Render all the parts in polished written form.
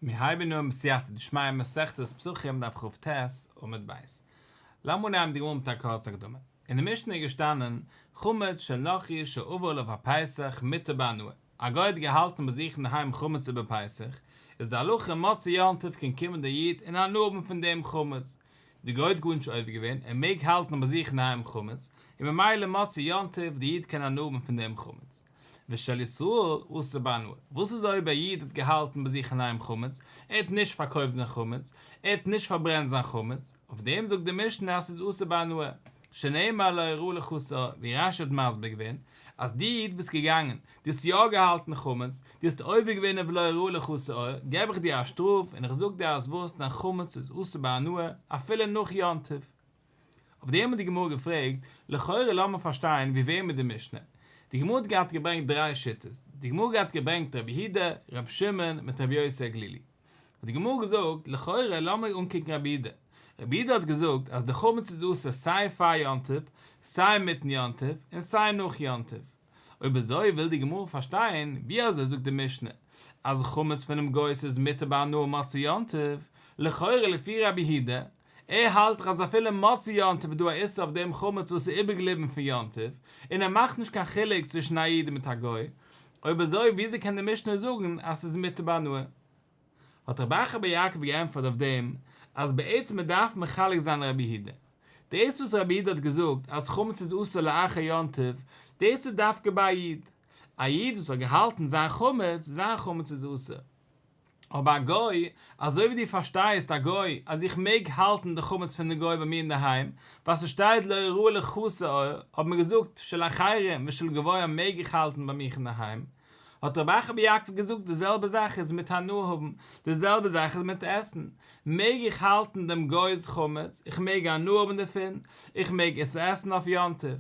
מיר הייבן אן בסייעתא דשמיא מסכת פסחים דף כ"ט עמוד ב'. לאמיר נעמען די גמרא מיט א קורצע הקדמה. אין די משנה איז געשטאנען, חמץ של נכרי שעבר עליו הפסח מותר בהנאה, א גוי האט געהאלטן ביי זיך אינדערהיים חמץ איבער פסח, איז די הלכה מוצאי יום טוב קען קומען דער איד און הנאה האבן פון דעם חמץ, די גוי האט גארנישט עובר געווען, ער מעג האלטן ביי זיך אינדערהיים חמץ, און ממילא מוצאי יום טוב די איד קען הנאה האבן פון דעם חמץ. ושל ישראל אסור בהנאה, וואס איז אויב א איד האט געהאלטן ביי זיך אינדערהיים חמץ, ער האט נישט פארקויפט זיין חמץ, ער האט נישט פארברענט זיין חמץ, אויף דעם זאגט די משנה אז ס'איז אסור בהנאה, שנאמר לא יראה לך שאור, ווי רש"י האט מסביר געווען, אז דו איד ביסט געגאנגען, דו האסט יא געהאלטן חמץ, דו האסט עובר געווען אויף לא יראה לך שאור, געב איך דיר א שטראף און איך זאג דיר אז וואס, דיין חמץ איז אסור בהנאה אפילו נאך יום טוב. אויף דעם האט די גמרא געפרעגט, לכאורה לאמיר פארשטיין ווי וועם איז די משנה? די גמרא האט געהאט געברענגט דריי שיטות, די גמרא האט געהאט געברענגט רבי יהודה, רבי שמעון, מיט רבי יוסי הגלילי. האט די גמרא געזאגט, לכאורה לאמיר אנקוקן רבי יהודה, רבי יהודה האט געזאגט אז די חמץ איז אסור סיי פאר יום טוב, סיי מיטן יום טוב, און סיי נאך יום טוב. אויב אזוי וויל די גמרא פארשטיין, ווי אזוי זאגט די משנה אז חמץ פונעם גוי איז מותר בהנאה מוצאי יום טוב, לכאורה לפי רבי יהודה, ער האלט דאך אז אפילו מוצאי יום טוב איז דא א איסור אויף דעם חמץ וואס איז איבערגעבליבן פון יום טוב, און ער מאכט נישט קיין חילוק צווישן א איד מיט א גוי, אויב אזוי וויאזוי קען די משנה זאגן אז ס'איז מותר בהנאה? האט רב אחא בר יעקב געענטפערט אויף דעם, אז בעצם מען דארף מחלק זיין רבי יהודה. דאס וואס רבי יהודה האט געזאגט אז חמץ איז אסור לאחר יום טוב, דאס איז דווקא ביי א איד. א איד וואס האט געהאלטן זיין חמץ, זיין חמץ איז אסור. אבער א גוי, אזוי ווי דו פארשטייסט א גוי אז איך מעג האלטן די חמץ פון די גוי ביי מיר אינדערהיים, ווייל ס'שטייט לא יראה לך שאור, האט מען געזאגט של אחרים ושל גבוה מעג איך האלטן ביי מיך אינדערהיים, האט רב אחא בר יעקב געזאגט די זעלבע זאך איז מיט הנאה האבן, די זעלבע זאך איז מיט עסן, מעג איך האלטן דעם גוי'ס חמץ, איך מעג הנאה האבן דערפון, איך מעג עס עסן אויף יום טוב,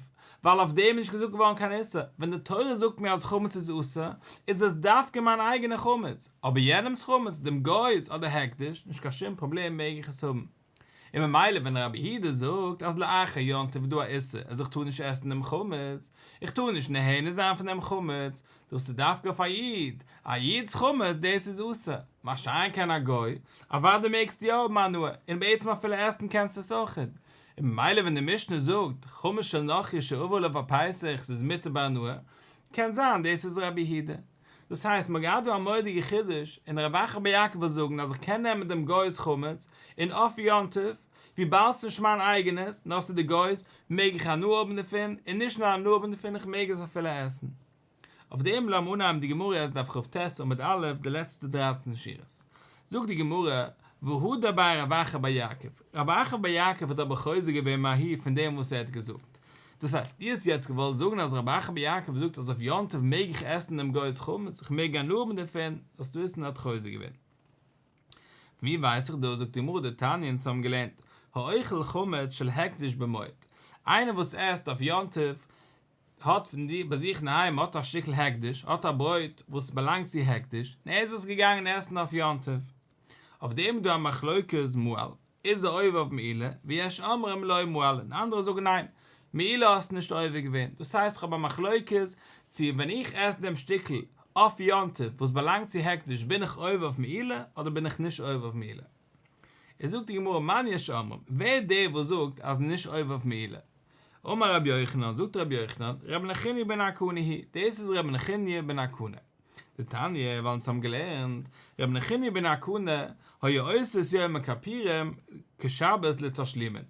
ווייל אויף דעם איז נישט געזאגט געווארן קיין איסור, ווען די תורה זאגט מיר אז חמץ איז אסור, איז עס דווקא מיין אייגענע חמץ, אבער יענעמ'ס חמץ, דעם גוי'ס אדער הקדש, נישט קיין שום פראבלעם מעג איך עס האבן. און ממילא ווען רבי יהודה זאגט אז לאחר יום טוב איז דא א איסור אז איך טאר נישט עסן דעם חמץ, איך טאר נישט נהנה זיין פון דעם חמץ, דאס איז דווקא אויף א איד, א איד'ס חמץ דאס איז אסור, מה שאין כן א גוי, אוודאי מעגסטו יא האבן הנאה, און בעצם אפילו עסן קענסטו עס אויכעט, און ממילא ווען די משנה זאגט חמץ של נכרי שעבר עליו הפסח ס'איז מותר בהנאה, קען זיין דאס איז רבי יהודה. דאס הייסט מ'האט געהאט דא א מורא'דיגע חידוש, און רב אחא בר יעקב וויל זאגן אז איך קען נעמען דעם גוי'ס חמץ, און אויף יום טוב, וויבאלד ס'נישט מיין אייגענעס, נאר ס'איז די גוי'ס, מעג איך הנאה האבן דערפון, און נישט נאר הנאה האבן דערפון, איך מעג עס אפילו עסן. אויף דעם לאמיר אנהייבן די גמרא איז דף כ"ט עמוד א' די לעצטע דרייצן שורות. זאגט די גמרא, והדר ביה רב אחא בר יעקב, רב אחא בר יעקב האט אבער חוזר געווען מההיא פון דעם וואס ער האט געזאגט. דאס הייסט, דו האסט יעצט געוואלט זאגן אז רב אחא בר יעקב זאגט אז אויף יום טוב מעג איך עסן דעם גוי'ס חמץ, איך מעג הנאה האבן דערפון, זאלסטו וויסן ער האט חוזר געווען. פון ווי ווייס איך דאס? זאגט די גמרא דתניא אונז האבן געלערנט, האוכל חמץ של הקדש במועד, איינער וואס עסט אויף יום טוב האט פון די ביי זיך אינדערהיים האט א שטיקל הקדש, האט א ברויט וואס באלאנגט צו הקדש, און ער איז עס געגאנגען עסן אויף יום טוב. אויף דעם איז דא א מחלוקת מעל, איז ער עובר אויף מעילה, ויש אומרים לא מעל, און אנדערע זאגן ניין, מעילה האסטו נישט עובר געווען, דאס הייסט איך האב א מחלוקת צו ווען איך עס דעם שטיקל אויף יום טוב וואס באלאנגט צו הקדש בין איך עובר אויף מעילה אדער בין איך נישט עובר אויף מעילה. איז זאגט די גמרא מאן יש אומרים, ווער איז דער וואס זאגט אז נישט עובר אויף מעילה? אמר רבי יוחנן, זאגט רבי יוחנן, רבי נחוניא בן הקנה היא, דאס איז רבי נחוניא בן הקנה. דתניא, ווייל אונז האבן געלערנט, רבי נחוניא בן הקנה, היה עושה את יום הכפורים כשבת לתשלומין.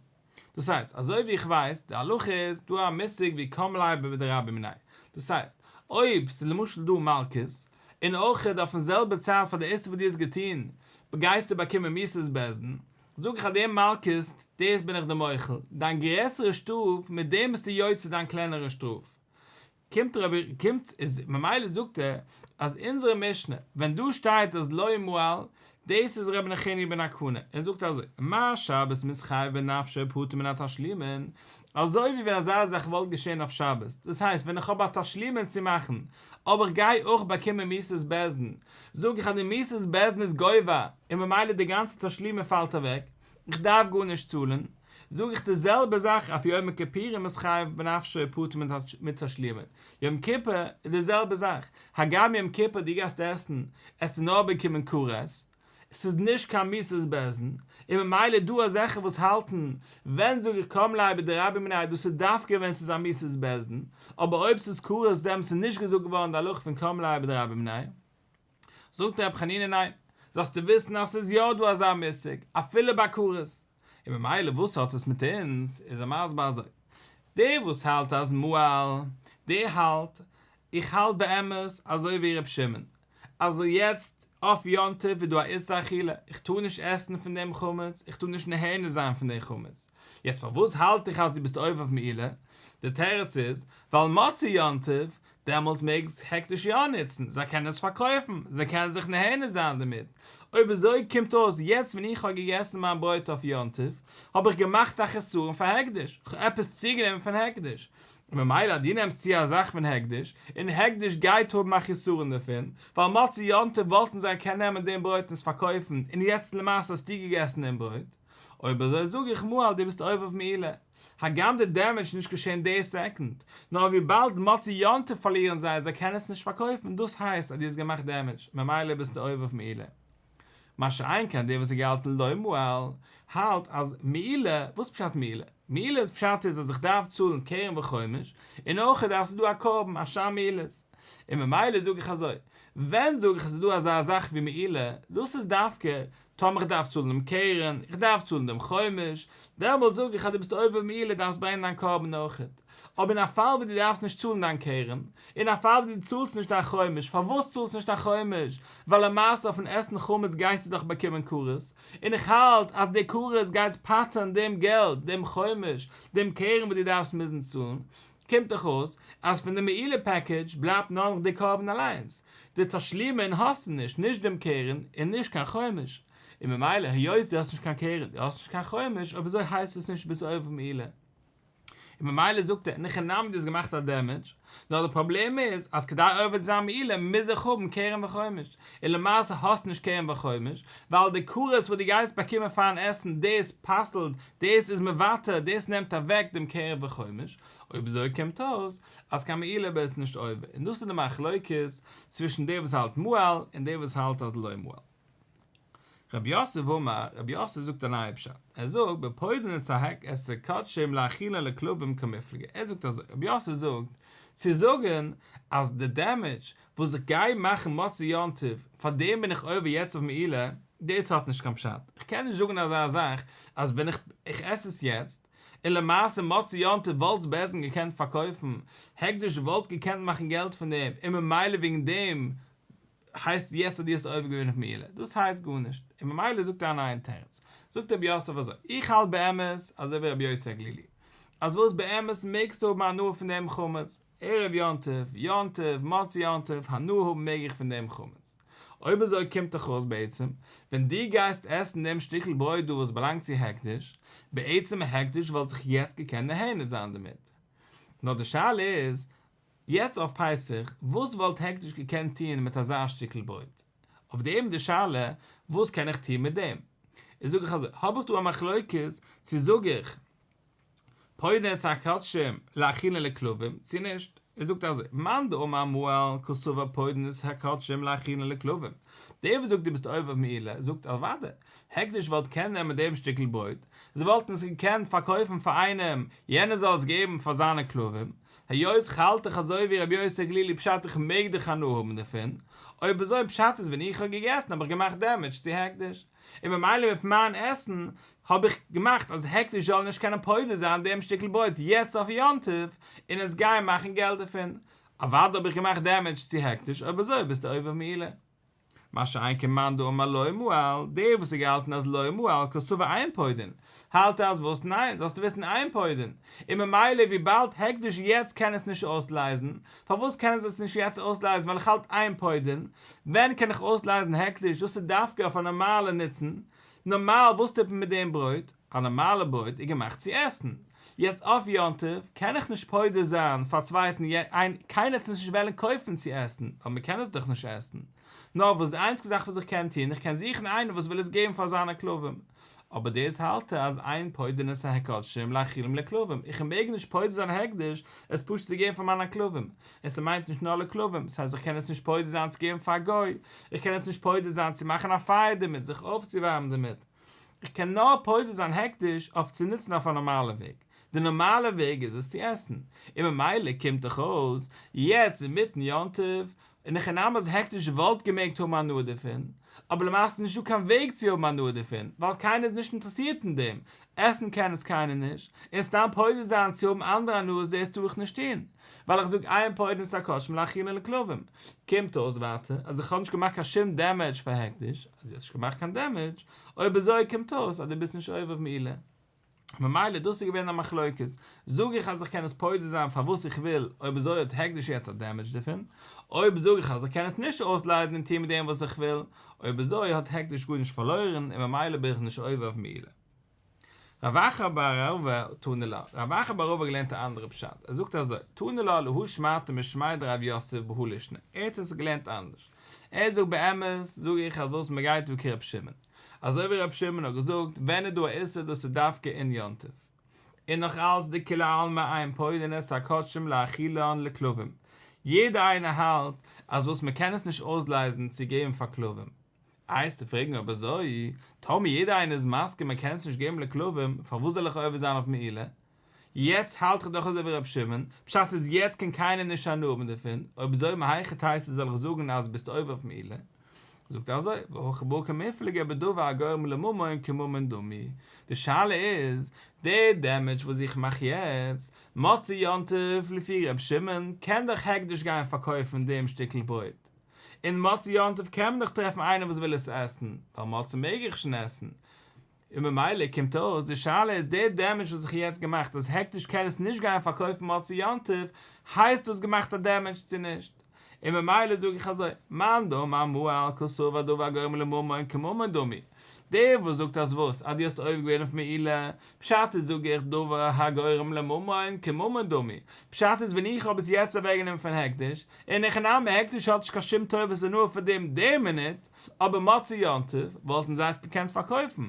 דאס הייסט, אזוי ווי איך ווייס, די הלכה איז דא א מושג ווי קם ליה בדרבה מיניה. דאס הייסט, אויב ס'איז למשל דא מלקות, און אויך אויפן זעלבע צייט פאר די איסור וואס דו האסט געטון, גייסטו באקומען מיתת בית דין, זאג איך אז דעם מלקות, דאס בין איך דיר מוחל, דיין גרעסערע שטראף, מיט דעם ביסטו יוצא דיין קלענערע שטראף. קומט רבי קומט איז ממילא זאגט ער אז אונזערע משנה ווען דא שטייט אז לא מעל דאס איז רבי נחוניא בן הקנה ער זאגט אזוי מה שבת מתחייב בנפשו פטור מן התשלומין אזוי ווי ווען אזא זאך וואלט געשען אויף שבת דאס הייסט ווען איך האב א תשלומין צו מאכן אבער איך גיי אויך באקומען מיתת בית דין זאג איך אז די מיתת בית דין איז גובר און ממילא די גאנצע תשלומין פאלט אוועק איך דארף גארנישט צאלן, זאג איך די זעלבע זאך אף יום הכפורים מתחייב בנפשו פטור מתשלומין, יום כיפור איז די זעלבע זאך, הגם יום כיפור דו גייסט עסן, עסטו נאר באקומען כרת, ס'איז נישט קיין מיתת בית דין, און ממילא דא אזעלכע וואס האלטן, ווען זאג איך קם ליה בדרבה מיניה דאס איז דווקא ווען ס'איז א מיתת בית דין, אבער אויב ס'איז כרת דעמאלטס איז נישט געזאגט געווארן די הלכה פון קם ליה בדרבה מיניה. זאגט רבי חנינא ניין, זאלסטו וויסן אז ס'איז יא דא אזא מושג, אפילו ביי כרת. און ממילא וואס האט עס מיט אונז, איז ער מסביר אזוי, דער וואס האלט אז מעל, דער האלט, איך האלט באמת אזוי ווי ר' שמעון, אז יעצט אויף יום טוב איז דא א איסור אכילה, איך טאר נישט עסן פון דעם חמץ, איך טאר נישט נהנה זיין פון דעם חמץ, יעצט פארוואס האלט איך אז דו ביסט עובר אויף מעילה, די תירוץ איז, ווייל מוצאי יום טוב, דעמאלטס מעג הקדש יא נוצן, זיי קענען עס פארקויפן, זיי קענען זיך נהנה זיין דערמיט, אויב אזוי קומט אויס יעצט ווען איך האב געגעסן מיין ברויט אויף יום טוב, האב איך געמאכט א חסרון פאר הקדש, איך האב עפעס צוגענומען פון הקדש, און ממילא אז דו נעמסט צו א זאך פון הקדש, און הקדש גייט האבן א חסרון דערפון, ווייל מוצאי יום טוב וואלטן זיי געקענט נעמען דעם ברויט און עס פארקויפן, און יעצט למעשה האסטו געגעסן דעם ברויט, אויב אזוי זאג איך מעל דו ביסט עובר אויף מעילה. הגם די damage איז נישט געשען די סעקונד, נאר וויבאלד מוצאי יום טוב פארלירן זיי אז זיי קענען עס נישט פארקויפן, דאס הייסט אז דו האסט געמאכט damage, ממילא ביסטו עובר אויף מעילה. מה שאין כן דער וואס האט געהאלטן לא מעל, האלט אז מעילה, וואס פשט מעילה? מעילה איז פשט איז אז איך דארף צאלן קרן וחומש, און אויך אז ס'איז דא א קרבן, אשם מעילות. און ממילא זאג איך אזוי, ווען זאג איך אז ס'איז דא אזא זאך ווי מעילה, דאס איז דווקא טאמער איך דארף צאלן דעם קרן, איך דארף צאלן דעם חומש, דעמאלט זאג איך אז דו ביסט עובר מעילה דארפסט ברענגען דיין קרבן אויכעט. אבער אין א פאל וואו דו דארפסט נישט צאלן דיין קרן, אין א פאל וואו דו צאלסט נישט דיין חומש, פארוואס צאלסט נישט דיין חומש? ווייל למעשה אויפן עסן חמץ גייסטו דאך באקומען כרת, און איך האלט אז די כרת גייט פטר'ן דעם געלט, דעם חומש, דעם קרן וואס דו דארפסט מוזן צאלן, קומט דאך אויס אז פון די מעילה package בלייבט נאר נאך די קרבן אליינס, די תשלומין האסטו נישט, נישט דעם קרן און נישט קיין חומש, און ממילא היות דו האסט נישט קיין קרן, דו האסט נישט קיין חומש, אויב אזוי הייסט עס נישט ביסט עובר מעילה. און ממילא זאגט ער, אין הכי נמי דו האסט געמאכט א damage, נאר די פראבלעם איז אז כדי עובר צו זיין מעילה מוז איך האבן קרן וחומש, און למעשה האסט נישט קרן וחומש, ווייל די כרת וואס דו גייסט באקומען פארן עסן דאס פסל'ט, דאס איז מוותר, דאס נעמט אוועק דעם קרן וחומש, אויב אזוי קומט אויס אז קיין מעילה ביסט נישט עובר, און דאס איז די מחלוקת צווישן דער וואס האלט מעל און דער וואס האלט אז לא מעל. רב יוסף אמר, רב יוסף זאגט א נייע פשט, ער זאגט בפודין את הקדשים להאכילן לכלבים קמיפלגי, ער זאגט אזוי, רב יוסף זאגט, צו זאגן אז די damage וואס איך גיי מאכן מוצאי יום טוב, פאר דעם בין איך עובר יעצט אויף מעילה, דאס האט נישט קיין פשט, איך קען נישט זאגן אזא זאך אז ווען איך איך עס עס יעצט, און למעשה מוצאי יום טוב וואלט בית דין געקענט פארקויפן, הקדש וואלט געקענט מאכן געלט פון דעם, און ממילא וועגן דעם הייסט יעצט אז דו האסט עובר געווען אויף מעילה, דאס הייסט גארנישט, און ממילא זאגט ער א נייען תירוץ, זאגט רבי יוסף אזוי, איך האלט באמת אזוי ווי רבי יוסי הגלילי, אז וואס באמת מעגסטו האבן הנאה פון דעם חמץ, ערב יום טוב, יום טוב, מוצאי יום טוב, הנאה האבן מעג איך פון דעם חמץ. אויב אזוי קומט דאך אויס בעצם, ווען דו גייסט עסן דעם שטיקל ברויט דא וואס באלאנגט צו הקדש, בעצם הקדש וואלט זיך יעצט געקענט נהנה זיין דערמיט. נאר די שאלה איז, יעצט אויף פסח, וואס וואלט הקדש געקענט טון מיט אזא שטיקל ברויט? אויף דעם די שאלה, וואס קען איך טון מיט דעם? איז זאג איך אזוי, האב איך דא א מחלוקת, צו זאג איך, פודין את הקדשים להאכילן לכלבים, צו נישט? ער זאגט אזוי, מאן דאמר מעל קסבר פודין את הקדשים להאכילן לכלבים, דער וואס זאגט דו ביסט עובר אויף מעילה, זאגט אוודאי, הקדש וואלט קענען נעמען דעם שטיקל ברויט, זיי וואלטן עס געקענט פארקויפן פאר איינעם, יענער זאל עס געבן פאר זיינע כלבים, היות כ'האלט דאך אזוי ווי רבי יוסי הגלילי פשט איך מעג דאך הנאה האבן דערפון, אויב אזוי פשט איז ווען איך האב געגעסן האב איך געמאכט damage צו הקדש, און ממילא מיט מיין עסן האב איך געמאכט אז הקדש זאל נישט קענען פודה זיין דעם שטיקל ברויט יעצט אויף יום טוב און עס גיין מאכן געלט דערפון, אוודאי האב איך געמאכט damage צו הקדש אויב אזוי ביסטו עובר מעילה. מה שאין כן מאן דאמר לא מעל, דער וואס האט געהאלטן אז לא מעל קסבר אין פודין, האלט אז וואס ניין, זאלסטו וויסן אין פודין, און ממילא וויבאלד הקדש יעצט קען עס נישט אויסלייזן, פארוואס קענען זיי עס נישט יעצט אויסלייזן ווייל איך האלט אין פודין, ווען קען איך אויסלייזן הקדש דאס איז דווקא אויף א נארמאלע נוצן, נארמאל וואס טוט מען מיט דעם ברויט, א נארמאלע ברויט איז געמאכט צו עסן, יעצט אויף יום טוב קען איך נישט פודה זיין פאר צווייטן קיינער וועט עס נישט וועלן קויפן צו עסן ווייל מען קען עס דאך נישט עסן, נאר וואס די איינציגע זאך וואס איך קען טון איך קען זוכן איינער וואס וויל עס געבן פאר זיינע כלבים. אבער דאס האלט ער אז אין פודין את הקדשים להאכילן לכלבים, איך מעג נישט פודה זיין הקדש עס פשוט צו געבן פאר מיינע כלבים, און ס'מיינט נישט נאר לכלבים, ס'הייסט איך קען עס נישט פודה זיין צו געבן פאר א גוי, איך קען עס נישט פודה זיין צו מאכן א פייער דערמיט, זיך אויפצואווארעמען דערמיט, איך קען נאר פודה זיין הקדש אויף צו נוצן אויף א נארמאלע וועג, די נארמאלע וועג איז עס צו עסן, און ממילא קומט דאך אויס יעצט אינמיטן יום טוב, אין הכי נמי אז הקדש וואלט געמעגט האבן הנאה דערפון, אבער למעשה איז נישטא קיין וועג צו האבן הנאה דערפון, ווייל קיינער איז נישט אינטערעסירט אין דעם, עסן קען עס קיינער נישט, און סתם פודה זיין צו האבן אנדערע הנאות דאס טאר איך נישט טון, ווייל איך זאג אין פודין את הקדשים להאכילן לכלבים, קומט אויס ווייטער אז איך האב נישט געמאכט קיין שום damage פאר הקדש, אז דו האסט נישט געמאכט קיין damage, אויב אזוי קומט אויס אז דו ביסט נישט עובר אויף מעילה. ממילא דאס איז געווען א מחלוקת, זאג איך אז איך קען עס פודה זיין פאר וואס איך וויל, אויב אזוי האט הקדש יעצט א damage דערפון, אויב זאג איך אז איך קען עס נישט אויסלייזן און טון מיט דעם וואס איך וויל, אויב אזוי האט הקדש גארנישט פארלוירן און ממילא בין איך נישט עובר אויף מעילה. רב אחא בר רבא תני לה, רב אחא בר רבא האט געלערנט א אנדערע פשט, ער זאגט אזוי, תני לה להא שמעתא משמיה דרב יוסף בהא לישנא, ער האט עס געלערנט אנדערש, ער זאגט באמת זאג איך אז וואס מען גייט ווי כר' שמעון, אזוי ווי רבי שמעון האט געזאגט, ווען איז דא א איסור דאס איז דווקא אין יום טוב. און נאך אלץ דכולי עלמא אין פודין את הקדשים להאכילן לכלבים, יעדער איינער האלט אז וואס מען קען עס נישט אויסלייזן צו געבן פאר כלבים. וועסטו פרעגן אויב אזוי, טאמער יעדער איינער איז מסכים מען קען עס נישט געבן לכלבים, פארוואס זאל איך עובר זיין אויף מעילה? יעצט האלט איך דאך אזוי ווי רבי שמעון, פשט איז יעצט קען קיינער נישט הנאה האבן דערפון, אויב אזוי מהיכי תיתי זאל איך זאגן אז ביסט עובר אויף מעילה? זאגט ער אזוי, והכא בהא קמיפלגי בדבר הגורם לממון כממון דמי, די שאלה איז, די damage וואס איך מאך יעצט, מוצאי יום טוב לפי ר' שמעון קען דאך הקדש גיין פארקויפן דעם שטיקל ברויט, און מוצאי יום טוב קען מען דאך טרעפן איינער וואס וויל עס עסן, ווייל מצה מעג איך שוין עסן, און ממילא קומט אויס די שאלה איז די damage וואס איך האב יעצט געמאכט אז הקדש קען עס נישט גיין פארקויפן מוצאי יום טוב, הייסט דאס געמאכט א damage צו נישט? און ממילא זאג איך אזוי, מאן דאמר מעל קסבר דבר הגורם לממון כממון דמי, דער וואס זאגט אז וואס? אז דו האסט עובר געווען אויף מעילה, פשט איז זאג איך דבר הגורם לממון כממון דמי, פשט איז ווען איך האב עס יעצט אוועקגענומען פון הקדש, אין הכי נמי הקדש האט נישט קיין שום טובת הנאה פון דעם די מינוט, אבער מוצאי יום טוב וואלטן זיי עס געקענט פארקויפן.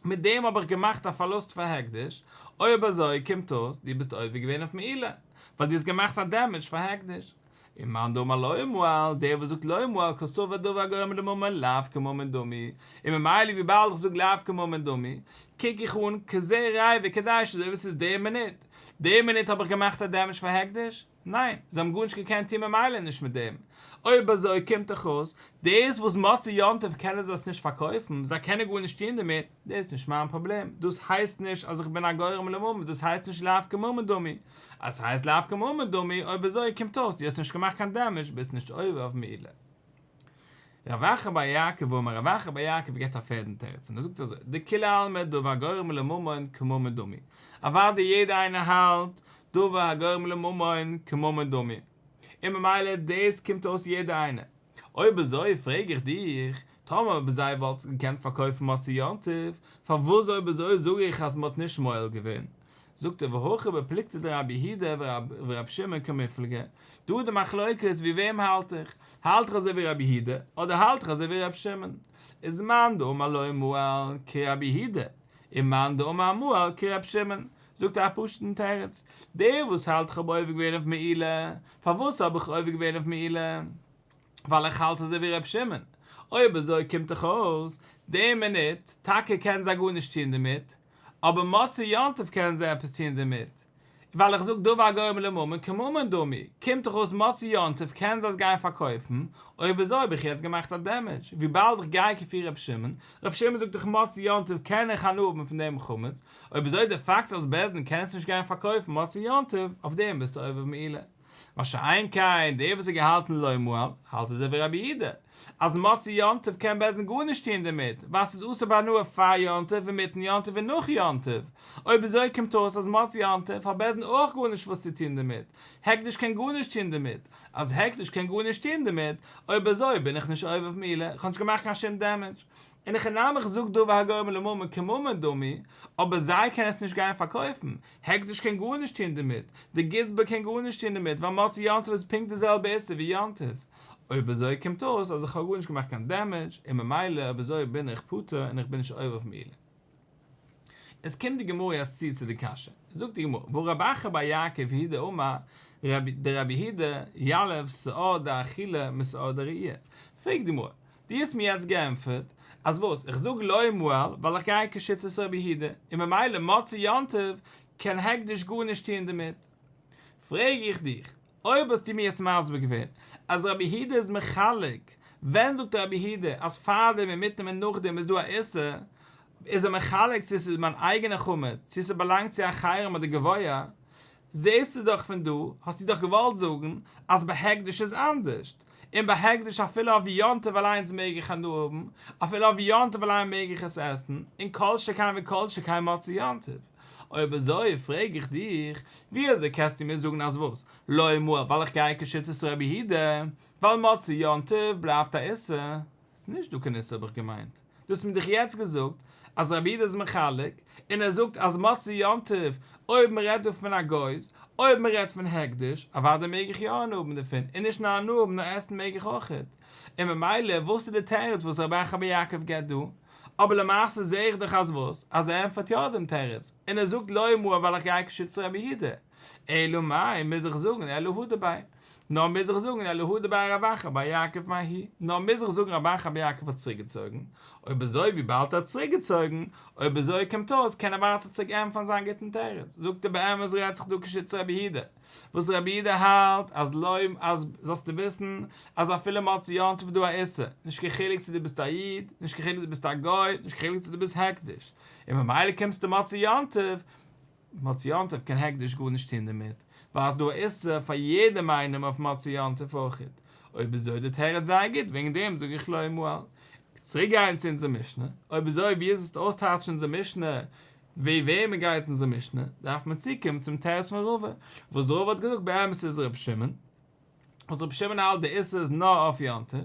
מיט דעם האב איך געמאכט א פארלוסט פאר הקדש, אויב אזוי קומט אויס דו ביסט עובר געווען אויף מעילה, ווייל דו האסט געמאכט א damage פאר הקדש. און מאן דאמר לא מעל, דער וואס זאגט לא מעל קסבר דבר הגורם לממון לאו כממון דמי, און ממילא וויבאלד איך זאג לאו כממון דמי, קוק איך אן כזה ראה וקדש אזוי ווי ס'איז די מינוט. די מינוט האב איך געמאכט א damage פאר הקדש? ניין, זיי האבן גארנישט געקענט טון ממילא נישט מיט דעם. אויב אזוי קומט דאך אויס, דאס וואס מוצאי יום טוב קענען זיי עס נישט פארקויפן, זיי קענען גארנישט טון דערמיט, דאס איז נישט מיין פראבלעם, דאס הייסט נישט אז איך בין א גורם לממון, דאס הייסט נישט לאו כממון דמי. אז ס'הייסט לאו כממון דמי, אויב אזוי קומט אויס דו האסט נישט געמאכט קיין damage, ביסט נישט עובר אויף מעילה. רב אחא בר יעקב אמר רב אחא בר יעקב גיבט א פערדן תירוץ און ער זאגט אזוי, דכולי עלמא דבר הגורם לממון כממון דמי, אוודאי יעדער איינער האלט דבר הגורם לממון כממון דמי, און ממילא דאס קומט אויס יעדער איינער, אויב אזוי פרעג איך דיך, טאמער ביי זיי וואלטסט געקענט פארקויפן מוצאי יום טוב, פארוואס אויב אזוי זאג איך אז מען האט נישט מועל געווען? זאגט ער והכא בפלוגתא דרבי יהודה ורבי שמעון קמיפלגי, דא איז די מחלוקת ווי וועם האלט איך, האלט איך אזוי ווי רבי יהודה אדער האלט איך אזוי ווי רבי שמעון, איז מאן דאמר לא מעל כרבי יהודה און מאן דאמר מעל כרבי שמעון, זאגט ער א פשוט'ן תירוץ, דער וואס האלט איך האב עובר געווען אויף מעילה, פארוואס האב איך עובר געווען אויף מעילה? ווייל איך האלט אזוי ווי ר' שמעון, אויב אזוי קומט דאך אויס די מינוט, טאקע קענען זיי גארנישט טון דערמיט, אבער מוצאי יום טוב קענען זיי עפעס טון דערמיט, ווייל איך זאג דבר הגורם לממון כממון דמי, קומט דאך אויס מוצאי יום טוב קענען זיי עס גיין פארקויפן, אויב אזוי האב איך יעצט געמאכט א damage, וויבאלד איך גיי כפי ר' שמעון, ר' שמעון זאגט דאך מוצאי יום טוב קען איך הנאה האבן פון דעם חמץ, אויב אזוי די פאקט אז בית דין קען עס נישט גיין פארקויפן מוצאי יום טוב, אויף דעם ביסטו עובר מעילה. מה שאין כן דער וואס האט געהאלטן לא מעל, האלט אזוי ווי רבי יהודה, אז מוצאי יום טוב קען בית דין גארנישט טון דערמיט, ווייל ס'איז אסור בהנאה פאר יום טוב אינמיטן יום טוב און נאך יום טוב, אויב אזוי קומט אויס אז מוצאי יום טוב האט בית דין אויך גארנישט וואס צו טון דערמיט, הקדש קען גארנישט טון דערמיט, אז הקדש קען גארנישט טון דערמיט, אויב אזוי בין איך נישט עובר אויף מעילה, איך האב נישט געמאכט קיין שום damage. אין הכי נמי איך זאג דבר הגורם לממון כממון דמי, אבער זיי קענען עס נישט גיין פארקויפן, הקדש קען גארנישט טון דערמיט, די גזבר קען גארנישט טון דערמיט ווייל מוצאי יום טוב איז פונקט די זעלבע איסור ווי יום טוב. אויב אזוי קומט אויס אז איך האב גארנישט געמאכט קיין damage און ממילא אויב אזוי בין איך פטור און איך בין נישט עובר אויף מעילה. עס קומט די גמרא יעצט צו צו די קשיא, זאגט די גמרא, והא רב אחא בר יעקב הוא דאמר דרבי יהודה יליף שאור דאכילה משאור דראי', פרעגט די גמרא, דו האסט מיר יעצט געענטפערט אז וואס, איך זאג לא מעל ווייל איך גיי כשיטת רבי יהודה, און ממילא מוצאי יום טוב קען הקדש גארנישט טוען דערמיט. פרעג איך דיך, אויב האסטו מיר יעצט מסביר געווען אז רבי יהודה איז מחלק, ווען זאגט רבי יהודה אז פארדעם אינמיטן און נאכדעם איז דא א איסור, איז ער מחלק צו עס איז מיין אייגענע חמץ, צו עס באלאנגט צו אחרים אדער גבוה, זעסטו דאך פון דא, האסטו דאך געוואלט זאגן אז ביי הקדש איז אנדערשט, און ביי הקדש אפילו אויף יום טוב אליינס מעג איך הנאה האבן, אפילו אויף יום טוב אליין מעג איך עס עסן, און כל שכן וכל שכן מוצאי יום טוב. אויב אזוי פרעג איך דיך, ווי אזוי קענסטו מיר זאגן אז וואס? לא מעל ווייל איך גיי כשיטת רבי יהודה, ווייל מוצאי יום טוב בלייבט א איסור? ס'איז נישט דא קיין איסור האב איך געמיינט. דו האסט מיר דאך יעצט געזאגט אז רבי יהודה איז מחלק, און ער זאגט אז מוצאי יום טוב, אויב מען רעדט דא פון א גוי'ס, אויב מען רעדט פון הקדש, אוודאי מעג איך יא הנאה האבן דערפון, און נישט נאר הנאה האבן נאר עסן מעג איך אויכעט. און ממילא וואס איז די תירוץ וואס רב אחא בר יעקב געבט דא? אבער למעשה זעה איך דאך אז וואס? אז ער ענטפערט יא דעם תירוץ, און ער זאגט לא מעל ווייל איך גיי כשיטת רבי יהודה. אלא מאי מוז איך זאגן אלא הדר ביה. נאר מוז איך זאגן אלא הדר ביה רב אחא בר יעקב מההיא. נאר מוז איך זאגן רב אחא בר יעקב האט צוריקגעצויגן. אויב אזוי וויבאלד ער האט צוריקגעצויגן, אויב אזוי קומט אויס קען ער ווייטער צוריק ענטפערן זיין גוטן תירוץ. זאגט ער באמת רעדט זיך דא כשיטת רבי יהודה. וואס רבי יהודה האלט אז לא אז זאלסטו וויסן אז אפילו מוצאי יום טוב איז דא א איסור, נישט קיין חילוק צו דו ביסט א איד, נישט קיין חילוק צו דו ביסט א גוי, נישט קיין חילוק צו דו ביסט הקדש, און ממילא קומסטו מוצאי יום טוב, מוצאי יום טוב קען הקדש גארנישט טון דערמיט, ווייל ס'איז דא א איסור פאר יעדעם איינעם אויף מוצאי יום טוב אויכעט, אויב אזוי די תירוץ זייער גוט וועגן דעם זאג איך לא מעל. צוריק גיין צו אונזער משנה, אויב אזוי ווי איז עס אויסטייטשן אונזער משנה ווי וועמען גייט אונזער משנה, דארף מען צוקומען צום תירוץ פון רבא, וואס רבא האט געזאגט באמת איז רבי שמעון, וואס רבי שמעון האלט די איסור איז נאר אויף יום טוב,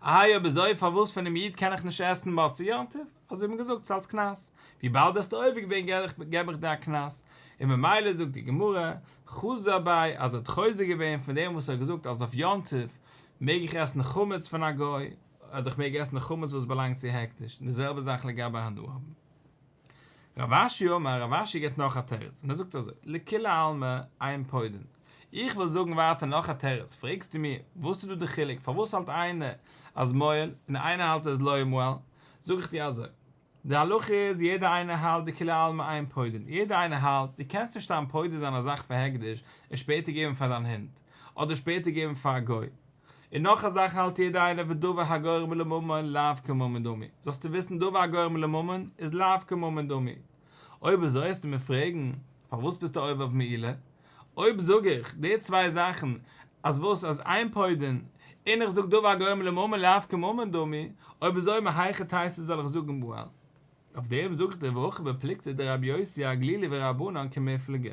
איי אויב אזוי פארוואס פונעם איד קען איך נישט עסן מוצאי יום טוב, אזוי האט מען געזאגט ס'אלץ קנס, וויבאלד האסטו עובר געווען געב איך דיר א קנס, און ממילא זאגט די גמרא, חזר ביה אז ער האט חוזר געווען פון דעם וואס ער האט געזאגט אז אויף יום טוב מעג איך עסן חמץ פון א גוי, אדער איך מעג עסן חמץ וואס באלאנגט צו הקדש, און די זעלבע זאך לגבי הנאה האבן. רב אשי אמר, רב אשי געבט נאך א תירוץ, און ער זאגט אזוי, לכולי עלמא אין פודין. איך וויל זאגן ווייטער נאך א תירוץ, פרעגסטו מיר, וואס איז דא די חילוק, פארוואס האלט איינער אז מועל, און איינער האלט אז לא מעל, זאג איך דיר אזוי, די הלכה איז יעדער איינער האלט דכולי עלמא אין פודין, יעדער איינער האלט, דו קענסט נישט סתם פודה זיין א זאך פאר הקדש און שפעטער געבן פאר דיין הונט, אדער שפעטער געבן פאר א גוי, און נאך א זאך האלט יעדער איינער ודבר הגורם לממון לאו כממון דמי, זאלסטו וויסן דבר הגורם לממון איז לאו כממון דמי. אויב אזוי וועסטו מיר פרעגן פארוואס ביסטו עובר אויף מעילה? אויב זאג איך די צוויי זאכן אז וואס אז אין פודין און איך זאג דבר הגורם לממון לאו כממון דמי, אויב אזוי מהיכי תיתי זאל איך זאגן מעל? אויף דעם זאגט ער והכא בפלוגתא דרבי יוסי הגלילי ורבנן קמיפלגי,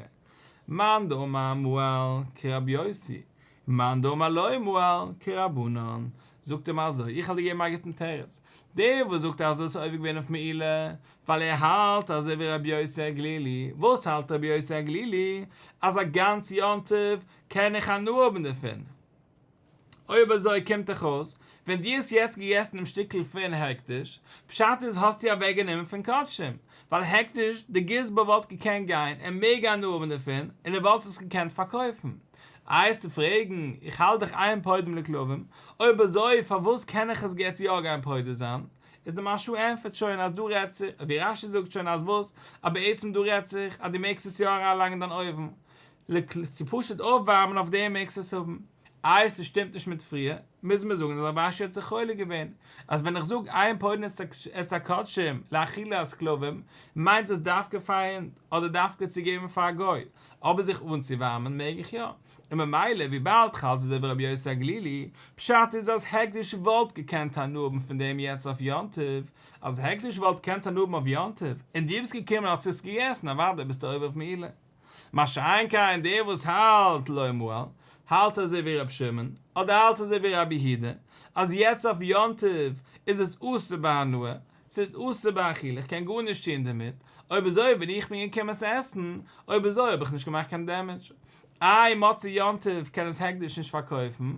מאן דאמר מעל כרבי יוסי, מאן דאמר לא מעל כרבנן, זאגט אים אזוי, איך וועל דיר געבן א גוטן תירוץ, דער וואס זאגט אז עס איז עובר געווען אויף מעילה, ווייל ער האלט אזוי ווי רבי יוסי הגלילי, וואס האלט רבי יוסי הגלילי? אז א גאנץ יום טוב קען איך הנאה האבן דערפון. אויב אזוי קומט דאך אויס, ווען דו האסט יעצט געגעסן דעם שטיקל פון הקדש, פשט איז האסטו אוועק גענומען פון קדשים, ווייל הקדש, די גזבר וואלט געקענט גיין און מעג הנאה האבן דערפון, און ער וואלט עס געקענט פארקויפן. איי וועסטו פרעגן, איך האלט דאך אין פודין לכלבים, אויב אזוי פארוואס קען איך עס יעצט יא גיין פודה זיין? איז די מהרש"א ענטפערט שוין אז דא רעדט זיך, ווי רש"י זאגט שוין אז וואס, אז בעצם דא רעדט זיך אז דו מעגסט עס יא אריינלייגן אין דיין אויוון, צו פשוט אויפווארמען אויף דעם מעגסטו עס האבן. איי ס'שטימט נישט מיט פריער, מוז מען זאגן אז רב אשי האט זיך חולק געווען, אז ווען איך זאג אין פודין את הקדשים לאכילת כלבים, מיינט דאס דווקא פאר הינט, אדער דווקא צו געבן פאר א גוי, אבער זיך אנצואווארמען מעג איך יא. און ממילא וויבאלד כ'האלט אזוי ווי רבי יוסי הגלילי, פשט איז אז הקדש וואלט געקענט הנאה האבן פון דעם יעצט אויף יום טוב, אז הקדש וואלט געקענט הנאה האבן אויף יום טוב, און דו ביסט געקומען האסט עס געגעסן אוודאי ביסטו עובר אויף מעילה. מה שאין כן דער וואס האלט לא מעל, האלט אזוי ווי רבי שמעון, אדער האלט אזוי ווי רבי יהודה, אז יעצט אויף יום טוב איז עס אסור בהנאה, ס'איז אסור באכילה, איך קען גארנישט טון דערמיט, אויב אזוי ווען איך בין געקומען עס עסן, אויב אזוי האב איך נישט געמאכט קיין damage. איי מוצאי יום טוב קען עס הקדש נישט פארקויפן?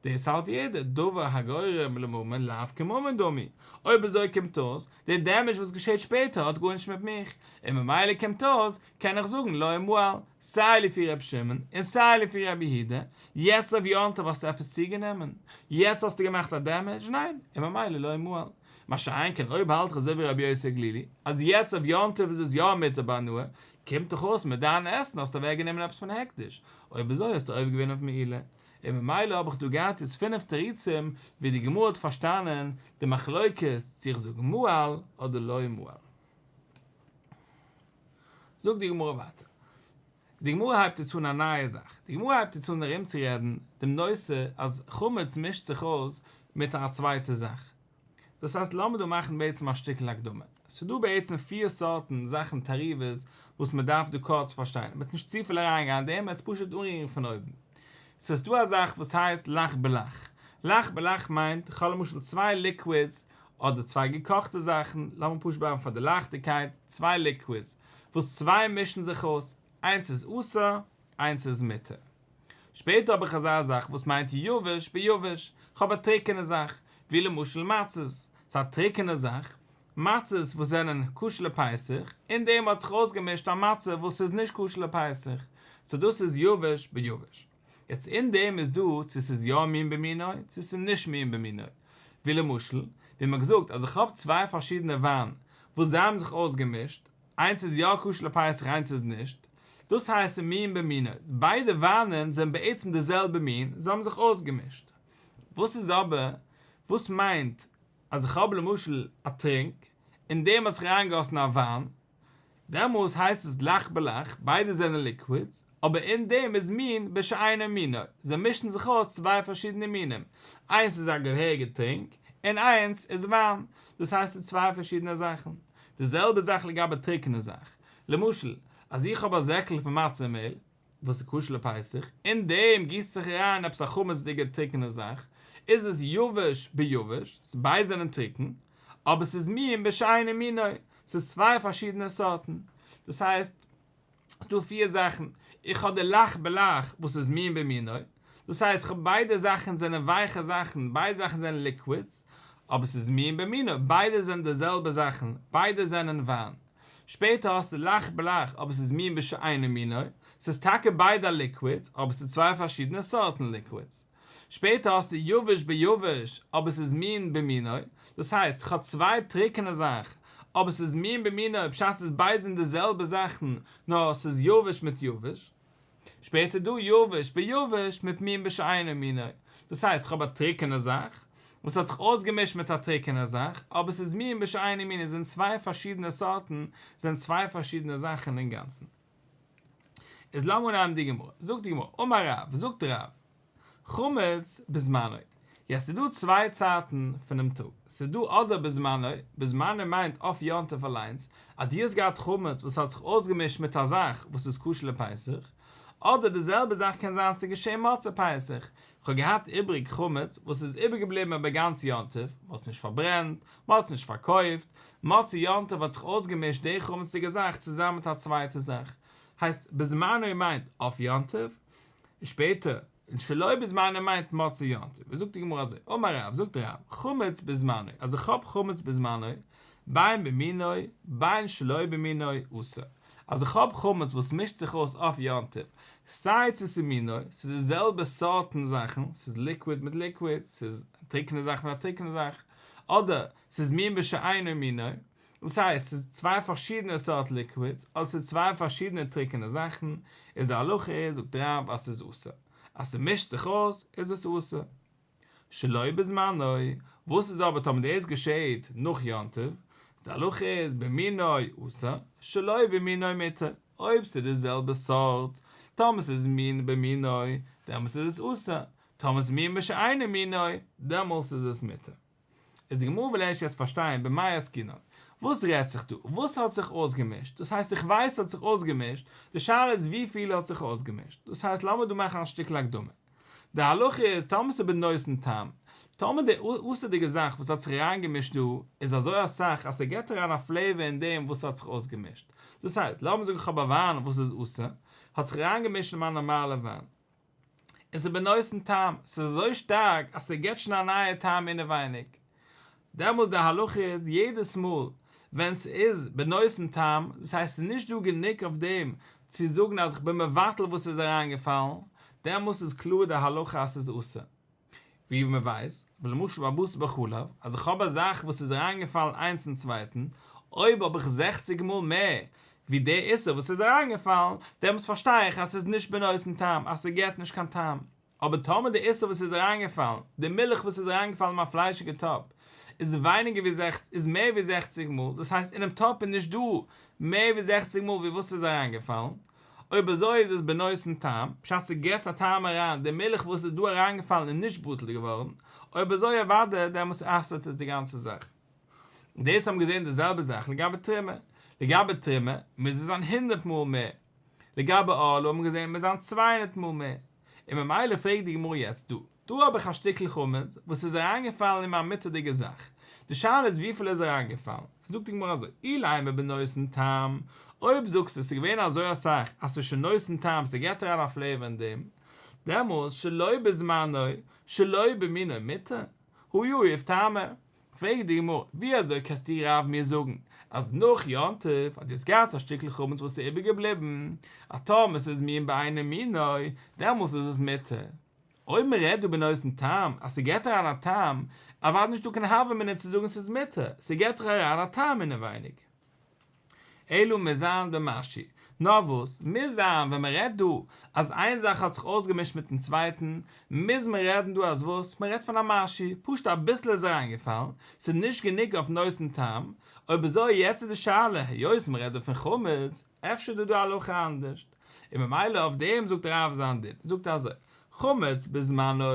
דאס האלט יעדער, דבר הגורם לממון לאו כממון דמי, אויב אזוי קומט אויס, די damage וואס געשעט שפעטער האט גארנישט מיט מיך, און ממילא קומט אויס, קען איך זאגן לא מעל, סיי לפי ר' שמעון און סיי לפי ר' יהודה, יעצט אויף יום טוב האסטו עפעס צוגענומען? יעצט האסטו געמאכט א damage? ניין, און ממילא לא מעל. מה שאין כן אויב האלט איך אזוי ווי רבי יוסי הגלילי, אז יעצט אויף יום טוב איז עס יא מותר בהנאה, קומט דאך אויס מיט דיין עסן האסטו אוועק גענומען עפעס פון הקדש, אויב אזוי האסטו עובר געווען אויף מעילה. און ממילא האב איך דא געהאט יעצט פינף תירוצים ווי די גמרא האט פארשטאנען די מחלוקת צו איך זאג מעל אדער לא מעל. זאגט די גמרא ווייטער. די גמרא הייבט יעצט אן א נייע זאך, די גמרא הייבט יעצט אן ארומצורעדן דעם נושא אז חמץ מישט זיך אויס מיט א צווייטע זאך. דאס הייסט לאמיר דא מאכן בעצם א שטיקל הקדמה. ס'איז דא בעצם פיר סארטן זאכן תערובות וואס מען דארף דא קורץ פארשטיין, מען וועט נישט צופיל אריינגיין אין דעם, מען וועט עס פשוט אנרירן פון אויבן. ס'איז דא א זאך וואס הייסט לח בלח. לח בלח מיינט, כ'האב למשל צוויי liquids אדער צוויי געקאכטע זאכן, לאמיר פשוט בלייבן פאר די לייכטיגקייט, צוויי liquids, וואס צוויי מישן זיך אויס, איינס איז אסור, איינס איז מותר. שפעטער האב איך אזא זאך וואס מיינט יבש ביבש, כ'האב א טרוקענע זאך, ווי למשל מצות, ס'איז א טרוקענע זאך, מצות וואס זענען כשר לפסח, אין דעם האט זיך אויסגעמישט א מצה וואס איז נישט כשר לפסח, so דאס איז יבש ביבש. יעצט אין דעם איז דא צו ס'איז יא מין במינו צו ס'איז נישט מין במינו, ווי למשל ווי מ'האט געזאגט אז איך האב צוויי פארשידענע וויין וואס זיי האבן זיך אויסגעמישט, איינס איז יא כשר לפסח איינס איז נישט, דאס הייסט ס'איז מין במינו, ביידע וויינען זענען בעצם די זעלבע מין, זיי האבן זיך אויסגעמישט. וואס איז אבער, וואס מיינט אז איך האב למשל א טרינק, אין דעם האט זיך אריינגעגאסן א וויין, דעמאלס הייסט עס לח בלח, ביידע זענען liquids, אבער אין דעם איז מין בשאינו מינו, זיי מישן זיך אויס צוויי פארשידענע מינים, איינס איז א געהעריגע טרינק, און איינס איז וויין, דאס הייסט ס'איז צוויי פארשידענע זאכן. די זעלבע זאך לגבי טרוקענע זאך, למשל אז איך האב א זעקל פון מצה מעהל, וואס איז כשר לפסח, אין דעם גיסט זיך אריין עפעס א חמצ'דיגע טרוקענע זאך, איז עס יבש ביבש, ביידע זענען טרוקן, אבער ס'איז מין בשאינו מינו, ס'איז צוויי פארשידענע סארטן. דאס הייסט, ס'איז דא פיר זאכן, איך האב די לח בלח וואס איז מין במינו, דאס הייסט איך האב ביידע זאכן זענען ווייכע זאכן, ביידע זאכן זענען liquids, אבער ס'איז מין במינו, ביידע זענען די זעלבע זאכן, ביידע זענען וויין. שפעטער האסטו לח בלח אבער ס'איז מין בשאינו מינו, ס'איז טאקע ביידע liquids אבער ס'איז צוויי פארשידענע סארטן liquids. שפעטער האסטו יבש ביבש אבער ס'איז מין במינו, דאס הייסט כ'האב צוויי טרוקענע זאך אבער ס'איז מין במינו פשט ס'איז ביידע זענען די זעלבע זאכן נאר ס'איז יבש מיט יבש. שפעטער דא יבש ביבש מיט מין בשאינו מינו, דאס הייסט כ'האב א טרוקענע זאך וואס האט זיך אויסגעמישט מיט א טרוקענע זאך אבער ס'איז מין בשאינו מינו זענען צוויי פארשידענע סארטן זענען צוויי פארשידענע זאכן אינגאנצן. איז לאמיר אנהייבן די גמרא, זאגט די גמרא, אמר רב, זאגט רב, חמץ בזמנו, יעצט ס'איז דא צוויי צייטן פונעם טאג, ס'איז דא אדער בזמנו, בזמנו מיינט אויף יום טוב אליינס, אז דו האסט געהאט חמץ וואס האט זיך אויסגעמישט מיט א זאך וואס איז כשר לפסח, אדער די זעלבע זאך קען זיין ס'איז געשען מוצאי פסח, כ'האב געהאט איבריג חמץ וואס איז איבערגעבליבן איבער גאנץ יום טוב, מ'האט עס נישט פארברענט, מ'האט עס נישט פארקויפט, מוצאי יום טוב האט זיך אויסגעמישט די חמצ'דיגע זאך צוזאמען מיט א צווייטע זאך, הייסט בזמנו מיינט אויף יום טוב, און שפעטער און שלא בזמנו מיינט מוצאי יום טוב, זאגט די גמרא אזוי, אמר רב, זאגט רב, חמץ בזמנו, אז איך האב חמץ בזמנו, בין במינו, בין שלא במינו, אסור. אז איך האב חמץ וואס מישט זיך אויס אויף יום טוב, סיי צו ס'איז מינו, ס'איז די זעלבע סארטן זאכן, ס'איז liquid מיט liquid, ס'איז טרוקענע זאך מיט א טרוקענע זאך, אדער ס'איז מין בשאינו מינו, דאס הייסט ס'איז צוויי פארשידענע סארט liquids, אדער ס'איז צוויי פארשידענע טרוקענע זאכן, איז די הלכה איז, זאגט רב, אז ס'איז אסור. אז ס'מישט זיך אויס, איז עס אסור. שלא בזמנו, וואס איז אבער טאמער דאס געשעהט נאך יום טוב, די הלכה איז במינו אסור, שלא במינו מותר, אויב ס'איז די זעלבע סארט, טאמער ס'איז מין במינו, דעמאלס איז עס אסור, טאמער ס'איז מין בשאינו מינו, דעמאלס איז עס מותר. איז די גמרא וויל ערשט יעצט פארשטיין במאי עסקינן, וואס רעדט זיך דא? וואס האט זיך אויסגעמישט? דאס הייסט איך ווייס ס'האט זיך אויסגעמישט, די שאלה איז וויפיל האט זיך אויסגעמישט? דאס הייסט לאמיר דא מאכן א שטיקל הקדמה. די הלכה איז טאמער ס'איז בנותן טעם, טאמער די אסור'דיגע זאך וואס האט זיך אריינגעמישט דא איז אזוי אסאך אז ס'געט אריין א flavor אין דעם וואס האט זיך אויסגעמישט. דאס הייסט לאמיר זאגן איך האב א וויין וואס איז אסור, האט זיך אריינגעמישט אין מיין נארמאלע וויין. און ס'איז בנותן טעם, ס'איז אזוי שטארק אז ס'געט שוין א נייע טעם אינעווייניג, דעמאלס די הלכה איז יעדעס מאל ווען ס'איז בנותן טעם, דאס הייסט ס'איז נישט דא גענוג אויף דעם צו זאגן אז כ'בין מבטל וואס ס'איז אריינגעפאלן, דעמאלס איז קלאר די הלכה אז ס'איז אסור. ווי מען ווייסט, ווי למשל ביי בשר בחלב, אז איך האב א זאך וואס איז אריינגעפאלן איינס אין צווייטן, אויב האב איך זעכציג מאל מער ווי די איסור וואס איז אריינגעפאלן, דעמאלס פארשטיי איך אז ס'איז נישט בנותן טעם, אז ס'געט נישט קיין טעם. אבער טאמער די איסור וואס איז אריינגעפאלן, די מילך וואס איז אריינגעפאלן אין מיין פליישיגע טאפ, איז ווייניגער ווי זעכ איז מער ווי זעכציג מאל, דאס הייסט אינעם טאפ איז נישט דא מער ווי זעכציג מאל ווי וואס איז אריינגעפאלן, אויב אזוי איז עס בנותן טעם, פשט ס'געט א טעם אריין, די מילך וואס איז דא אריינגעפאלן איז נישט בטל געווארן, אויב אזוי אוודאי דעמאלס אסר'ט עס די גאנצע זאך. דאס האבן געזען די זעלבע זאך לגבי תרומה, לגבי תרומה מוז עס זיין הונדערט מאל מער, לגבי ערלה האבן געזען מוז זיין 200 מאל מער, און ממילא פרעגט די גמרא יעצט דא, דא האב איך א שטיקל חמץ וואס איז אריינגעפאלן אין מיין מותר'דיגע זאך, די שאלה איז וויפיל איז אריינגעפאלן, זאגט די גמרא אזוי, אילימא בנותן טעם, אויב זאגסטו עס איז געווען אזוי אסאך אז ס'איז שוין נותן טעם ס'געט אריין א flavor אין דעם, דעמאלס שלא בזמנו שלא במינו מותר, הא יהיב טעמא. פרעגט די גמרא, ווי אזוי קענסטו רב מיר זאגן אז נאך יום טוב האט יעצט געהאט א שטיקל חמץ וואס איז איבערגעבליבן, אז טאמער ס'איז מין באינו מינו, דעמאלס איז עס מותר? אויב מען רעדט דא בנותן טעם אז ס'געט אריין א טעם, אוודאי נישט דא קיין הוה אמינא צו זאגן ס'איז מותר, ס'געט דאך אריין א טעם אינעווייניג. אלא מוז זיין במשהו. נאר וואס, מוז זיין ווען מען רעדט דא אז איין זאך האט זיך אויסגעמישט מיטן צווייטן, מוז מען רעדן דא אז וואס, מען רעדט פון א משהו, פשוט אביסל איז אריינגעפאלן, ס'איז נישט גענוג אויף נותן טעם, אויב אזוי יעצט איז די שאלה, היות מען רעדט דא פון חמץ, אפשר איז דא דא הלכה אנדערשט, און ממילא אויף דעם זאגט רב זיין דין, זאגט ער אזוי, חמץ בזמנו,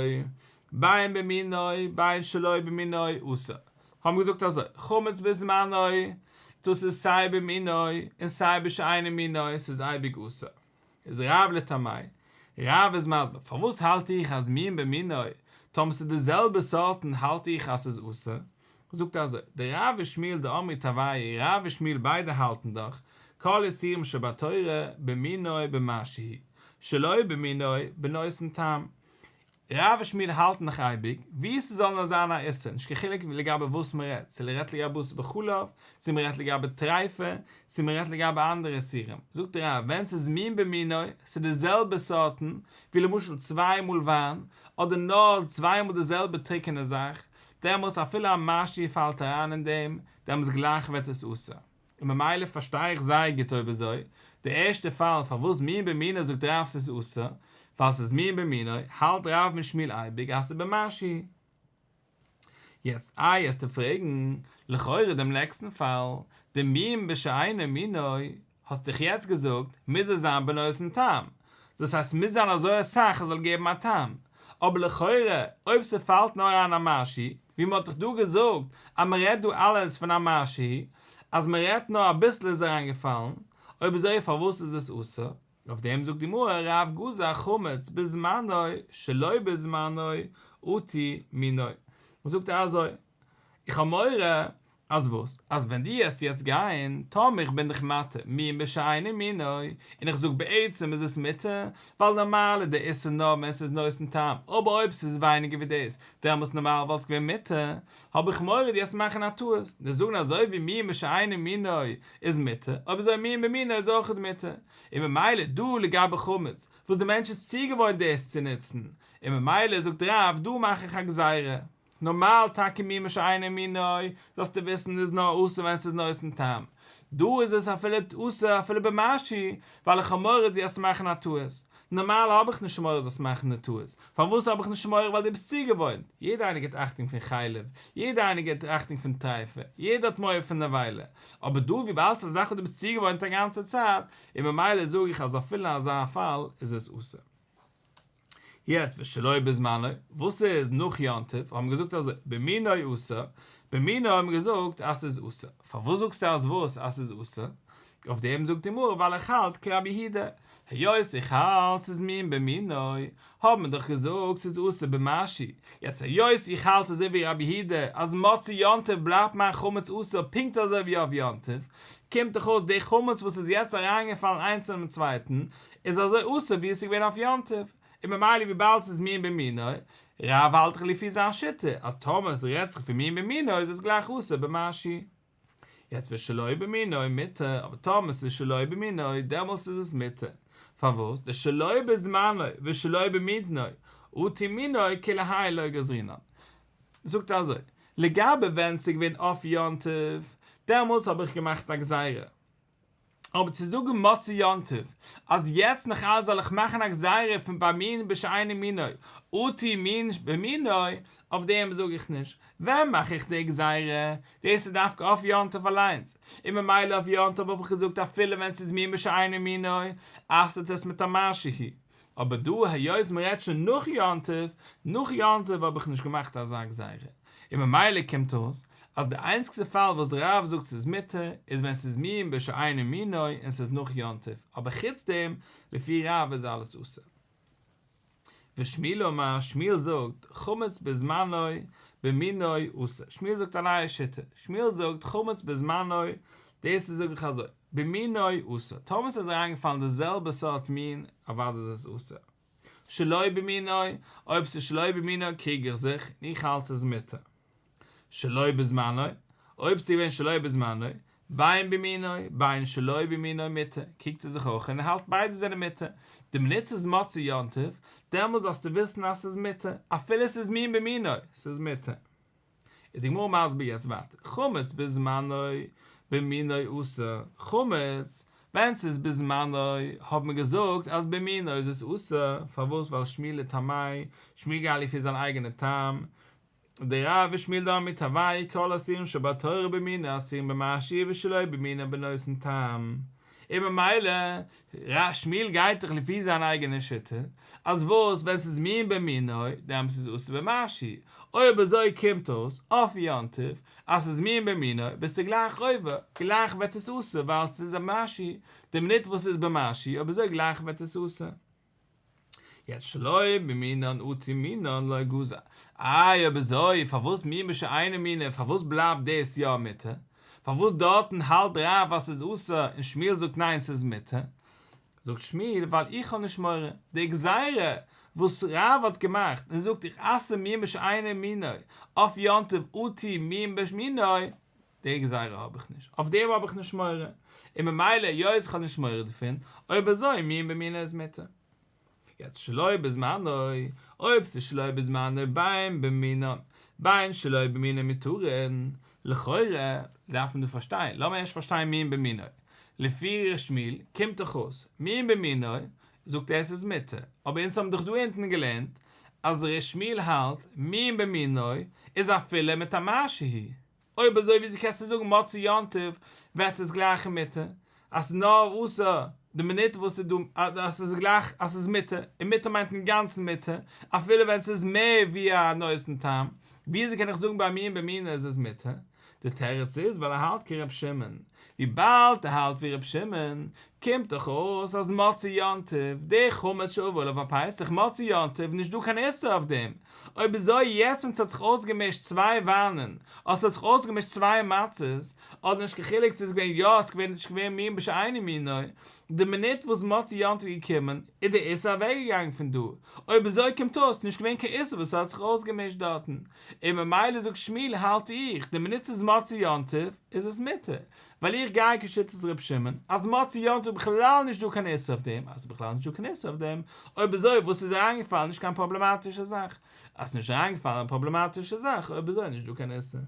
בין במינו בין שלא במינו אסור, האבן געזאגט אזוי, חמץ בזמנו, דאס איז סיי במינו און סיי בשאינו מינו, ס'איז אייביג אסור. איז רב לטעמי', רב איז מסביר, פארוואס האלט איך אז מין במינו, טאמער ס'איז די זעלבע סארטן האלט איך אז ס'איז אסור? זאגט ער אזוי, דרב ושמואל דאמרי תרוייהו, רב און שמואל ביידע האלטן דאך, כל איסורים שבתורה במינו במשהו, שלא במינו בנותן טעם. רב און שמואל האלטן דאך אייביג, ווי ס'זאל נאר זיין א איסור, נישט קיין חילוק לגבי וואס מ'רעדט, צו מ'רעדט לגבי בשר בחלב, צו מ'רעדט לגבי טריפה, צו מ'רעדט לגבי אנדערע איסורים, זאגט רב, ווען ס'איז מין במינו, ס'איז די זעלבע סארטן, ווי למשל צוויי מאל וויין, אדער נאר צוויי מאל די זעלבע טרוקענע זאך, דעמאלס אפילו א משהו פאלט אריין אין דעם, דעמאלס גלייך ווערט עס אסור. און ממילא פארשטיי איך זייער גוט אויב אזוי, די ערשטע פאל פארוואס מין במינו זאגט רב ס'איז אסור, ווייל ס'איז מין במינו, האלט רב מיט שמואל אייביג אז ס'איז במשהו. יעצט איי עסטו פרעגן, לכאורה דעם נעקסטן פאל, די מין בשאינו מינו, האסט דאך יעצט געזאגט, מוז עס זיין בנותן טעם. דאס הייסט מוז זיין אזוי אסאך עס זאל געבן א טעם. אבער לכאורה אויב ס'פאלט נאר אריין א משהו, ווי מ'האט דאך דא געזאגט אז מ'רעדט דא אלעס פון א משהו, אז מ'רעדט נאר אביסל איז אריינגעפאלן, אויב אזוי פארוואס איז עס אסור? אויף דעם זאגט די גמרא רב גזר חמץ בזמנו שלא בזמנו אטו מינו. זאגט ער אזוי, איך האב מורא אז וואס? אז ווען דו העסט יעצט גיין, טאמער איך בין דיך מתיר מין בשאינו מינו, און איך זאג בעצם איז עס מותר, ווייל נארמאל איז דער איסור נאר ווען ס'איז נותן טעם, אבער אויב ס'איז ווייניגער ווי דאס, דעמאלס נארמאל וואלט עס געווען מותר, האב איך מורא דו העסט מאכן א טעות, און זאגן אזוי ווי מין בשאינו מינו איז מותר, אויב אזוי מין במינו איז אויכעט מותר, און ממילא דא לגבי חמץ, וואס די מענטש איז צוגעוואוינט דאס צו נוצן, און ממילא זאגט רב דא מאך איך א גזירה. נארמאל טאקע מין בשאינו מינו, זאלסטו וויסן איז נאר אסור ווען ס'איז נותן טעם. דא איז עס אפילו אסור אפילו במשהו, ווייל איך האב מורא דו העסט מאכן א טעות. נארמאל האב איך נישט מורא זאלסט מאכן די טעות. פארוואס האב איך נישט מורא ווייל דו ביסט צוגעוואוינט. יעדער איינער גיבט אכטונג פון חלב, יעדער איינער גיבט אכטונג פון טריפה, יעדער האט מורא פון נבילה. אבער דא וויבאלד ס'איז א זאך וואס דו ביסט צוגעוואוינט א גאנצע צייט, און ממילא זאג איך אז אפילו אין אזא פאל איז עס אסור. יעצט ושלא בזמנו, וואס איז נאך יום טוב, האבן געזאגט אזוי, במינו אסור, במינו האבן געזאגט אז ס'איז אסור, פארוואס זאגסטו אז וואס אז ס'איז אסור? אויף דעם זאגט די גמרא ווייל איך האלט כרבי יהודה, היות איך האלט ס'איז מין במינו, האבן מיר דאך געזאגט ס'איז אסור במשהו, יעצט היות איך האלט אזוי ווי רבי יהודה אז מוצאי יום טוב בלייבט מיין חמץ אסור פונקט אזוי ווי אויף יום טוב, קומט דאך אויס די חמץ וואס איז יעצט אריינגעפאלן איינס אינעם צווייטן איז אזוי אסור ווי עס איז געווען אויף יום טוב, און ממילא וויבאלד ס'איז מין במינו, רב האלט דאך לפי זיין שיטה אז טאמער ס'רעדט זיך פון מין במינו איז עס גלייך אסור במשהו. יעצט ושלא במינו מותר, אבער טאמער ס'איז שלא במינו דעמאלס איז עס מותר, פארוואס? דשלא בזמנו ושלא במינו אטו מינו כולי האי לא גזרינן. זאגט אזוי, לגבי ווען ס'איז געווען אויף יום טוב, דעמאלס האב איך געמאכט א גזירה, אבער צו זאגן מוצאי יום טוב אז יעצט נאך אלעס זאל איך מאכן א גזירה פון ביי מין בשאינו מינו אטו מין במינו, אויף דעם זאג איך נישט. ווען מאך איך די גזירה? דאס איז דווקא אויף יום טוב אליינס, און ממילא אויף יום טוב האב איך געזאגט אפילו ווען ס'איז מין בשאינו מינו אסר'ט עס מיט א משהו. אבער דא היות מ'רעדט שוין נאך יום טוב, נאך יום טוב האב איך נישט געמאכט אזא גזירה, און ממילא קומט אויס אז די איינציגסטע פאל וואס רב זאגט ס'איז מותר איז ווען ס'איז מין בשאינו מינו און ס'איז נאך יום טוב, אבער חוץ דעם לפי רב איז אלעס אסור. ושמואל אמר, שמואל זאגט, חמץ בזמנו במינו אסור, שמואל זאגט א נייע שיטה, שמואל זאגט חמץ בזמנו, דאס איז זאג איך אזוי, במינו אסור, טאמער ס'איז אריינגעפאלן די זעלבע סארט מין, אוודאי איז עס אסור. שלא במינו, אויב ס'איז שלא במינו קריג איך זיך, און איך האלט ס'איז מותר. שלא בזמנו, אויב ס'איז געווען שלא בזמנו, בין במינו, בין שלא במינו מותר, קריגט ער זיך אויך און ער האלט ביידע זענען מותר. די מינוט ס'איז מוצאי יום טוב, דעמאלס זאלסטו וויסן אז ס'איז מותר, אפילו ס'איז מין במינו, ס'איז מותר. איז די גמרא מסביר יעצט ווייטער, חמץ בזמנו במינו אסור, חמץ ווען ס'איז בזמנו האט מען געזאגט אז במינו איז עס אסור, פארוואס ווייל שמואל לטעמיה, שמואל גייט לפי זיין אייגענע טעם, דרב ושמואל דאמרי תרוייהו כל האיסורים שבתורה במינו אסורים במשהו ושלא במינו בנותן טעם, און ממילא ר' שמואל גייט דאך לפי זיין אייגענע שיטה, אז וואס ווען ס'איז מין במינו דעמאלטס איז אסור במשהו, אויב אזוי קומט אויס אויף יום טוב אז ס'איז מין במינו ביסטו גלייך עובר, גלייך ווערט עס אסור ווייל ס'איז א משהו, די מינוט וואס ס'איז במשהו אויב אזוי גלייך ווערט עס אסור. יעצט שלא במינן אטו מינן לא גזר. איי אויב אזוי פארוואס מין בשאינו מינו פארוואס בלייבט דאס יא מותר? פארוואס דארטן האלט רב אז ס'איז אסור און שמואל זאגט ניין ס'איז מותר? זאגט שמואל ווייל איך האב נישט מורא, די גזירה וואס רב האט געמאכט און זאגט איך אסר מין בשאינו מינו אויף יום טוב אטו מין במינו, די גזירה האב איך נישט, אויף דעם האב איך נישט מורא, און ממילא היות איך האב נישט מורא דערפון, אויב אזוי מין במינו איז מותר. יעצט שלא בזמנו, אויב ס'איז שלא בזמנו בין במינן, בין שלא במינן מותרין, לכאורה דארף מען דא פארשטיין, לאמיר ערשט פארשטיין מין במינו, לפי ר' שמואל קומט דאך אויס, מין במינו זאגט ער ס'איז מותר, אבער אונז האבן דאך דא אונטן געלערנט אז ר' שמואל האלט מין במינו איז אפילו מיט א משהו, אויב אזוי וויאזוי קענסטו זאגן מוצאי יום טוב ווערט עס גלייך מותר, אז ס'איז נאר אסור די מינוט וואס ס'איז דא אז ס'איז גלייך אז ס'איז מותר, און מותר מיינט אינגאנצן מותר, אפילו ווען ס'איז מער ווי א נותן טעם, וויאזוי קען איך זאגן ביי מין במינו איז עס מותר? די תירוץ איז ווייל ער האלט כר' שמעון, וויבאלד ער האלט ווי ר' שמעון, קומט דאך אויס אז מוצאי יום טוב, די חמץ שעבר עליו הפסח מוצאי יום טוב נישט דא קיין איסור אויף דעם, אויב אזוי יעצט ווען ס'האט זיך אויסגעמישט צוויי וויינען, אדער ס'האט זיך אויסגעמישט צוויי מצות, אדער נישט קיין חילוק צו ס'איז געווען יא ס'איז געווען נישט געווען מין בשאינו מינו, די מינוט וואס מוצאי יום טוב איז געקומען איז די איסור אוועקגעגאנגען פון דא, אויב אזוי קומט אויס נישט געווען קיין איסור וואס ס'האט זיך אויסגעמישט דארטן, און ממילא זאגט שמואל האלט איך די מינוט ס'איז מוצאי יום טוב איז עס מותר, ווייל איך גיי כשיטת ר' שמעון אז מוצאי יום טוב בכלל נישט דא קיין איסור אויף דעם, אז ס'איז בכלל נישט דא קיין איסור אויף דעם, אויב אזוי וואס איז אריינגעפאלן נישט קיין פראבלעמאטישע זאך, אז ס'איז נישט אריינגעפאלן א פראבלעמאטישע זאך אויב אזוי איז נישט דא קיין איסור.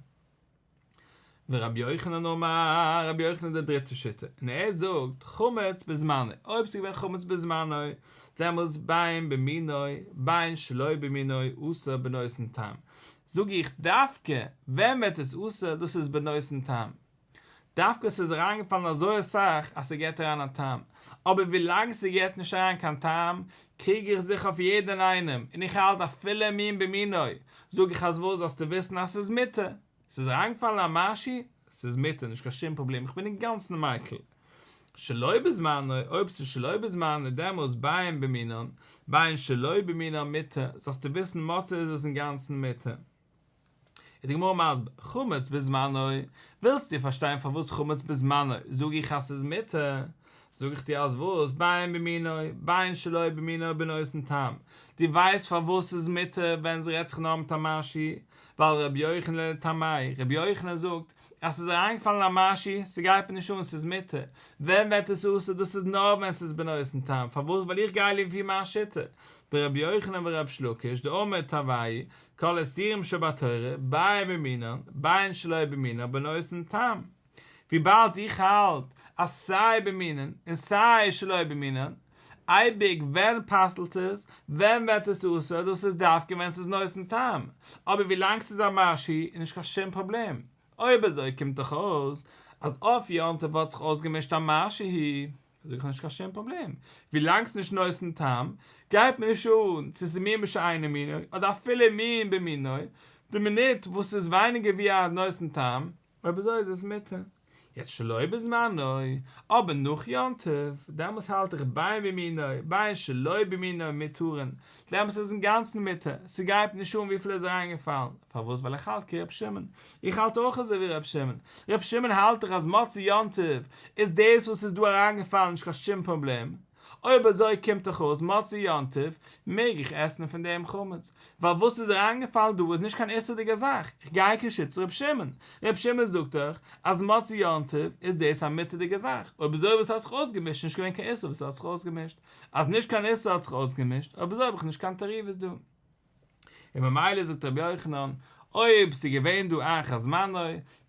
ורבי יוחנן אמר, רבי יוחנן איז די דריטע שיטה, און ער זאגט, חמץ בזמנו, אויב ס'איז געווען חמץ בזמנו, דעמאלס בין במינו בין שלא במינו אסור בנותן טעם, זאג איך דווקא ווען ווערט עס אסור, דאס איז בנותן טעם, דווקא ס'איז אריינגעפאלן אזוי אסאך אז ס'געט אריין א טעם, אבער ווילאנג ס'געט נישט אריין קיין טעם, קריג איך זיך אויף יעדן איינעם, און איך האלט אפילו מין במינו, זאג איך אז וואס זאלסטו וויסן אז ס'איז מותר, ס'איז אריינגעפאלן א משהו, ס'איז מותר, נישט קיין שום פראבלעם, איך בין אינגאנצן מיקל. שלא בזמנו, אויב ס'איז שלא בזמנו דעמאלס בין במינן, בין שלא במינן מותר, זאלסטו וויסן מוצאי איז עס אינגאנצן מותר. איז די גמרא מסביר, חמץ בזמנו, ווילסטו פארשטיין פארוואס חמץ בזמנו זאג איך אז ס'איז מותר? זאג איך דיר אז וואס, בין במינו, בין שלא במינו בנותן טעם, דו ווייסט פארוואס ס'איז מותר ווען ס'רעדט זיך נאר מיט א משהו, ווייל ר' יוחנן לטעמיה, ר' יוחנן זאגט אז ס'איז אריינגעפאלן א משהו, ס'גייט מיר נישט אן ס'איז מותר, ווען ווערט עס אסור, דאס איז נאר ווען ס'איז בנותן טעם, פארוואס ווייל איך גיי לפי מיין שיטה, ור' יוחנן וריש לקיש דאמר תרוייהו כל איסורים שבתורה, בין במינן, בין שלא במינן בנותן טעם. וויבאלד איך האלט אז סיי במינן און סיי שלא במינן, אייביג ווען פסל'ט עס, ווען ווערט עס אסור, דאס איז דווקא ווען ס'איז נותן טעם, אבער ווילאנג ס'איז א משהו איז נישט קיין שום פראבלעם. אויב אזוי קומט דאך אויס אז אויף יום טוב האט זיך אויסגעמישט א משהו, זאג איך נישט קיין שום פראבלעם, ווילאנג ס'איז נישט נותן טעם, גייט מיר נישט אן צו ס'איז מין בשאינו מינו אדער אפילו מין במינו, די מינוט וואס ס'איז ווייניגער ווי א נותן טעם, אויב אזוי איז עס מותר. יעצט שלא בזמנו, אבער נאך יום טוב, דעמאלס האלט איך בין במינו, בין שלא במינו מותרין, דעמאלס איז אינגאנצן מותר, ס'גייט נישט אן וויפיל איז אריינגעפאלן, פארוואס ווייל איך האלט כר' שמעון, איך האלט אויך אזוי ווי ר' שמעון, ר' שמעון האלט דאך אז מוצאי יום טוב איז דאס וואס איז דא אריינגעפאלן נישט קיין שום פראבלעם, אויב אזוי קומט דאך אויס מוצאי יום טוב מעג איך עסן פון דעם חמץ, ווייל וואס איז אריינגעפאלן דא איז נישט קיין איסור'דיגע זאך, איך גיי כשיטת ר' שמעון, ר' שמעון זאגט דאך אז מוצאי יום טוב איז דאס א מותר'דיגע זאך, אויב אזוי וואס האט זיך אויסגעמישט נישט געווען קיין איסור וואס האט זיך אויסגעמישט, אז נישט קיין איסור האט זיך אויסגעמישט, אויב אזוי האב איך נישט קיין תערובות דא. און ממילא זאגט רבי יוחנן, אויב ס'איז געווען דא אחר זמנו,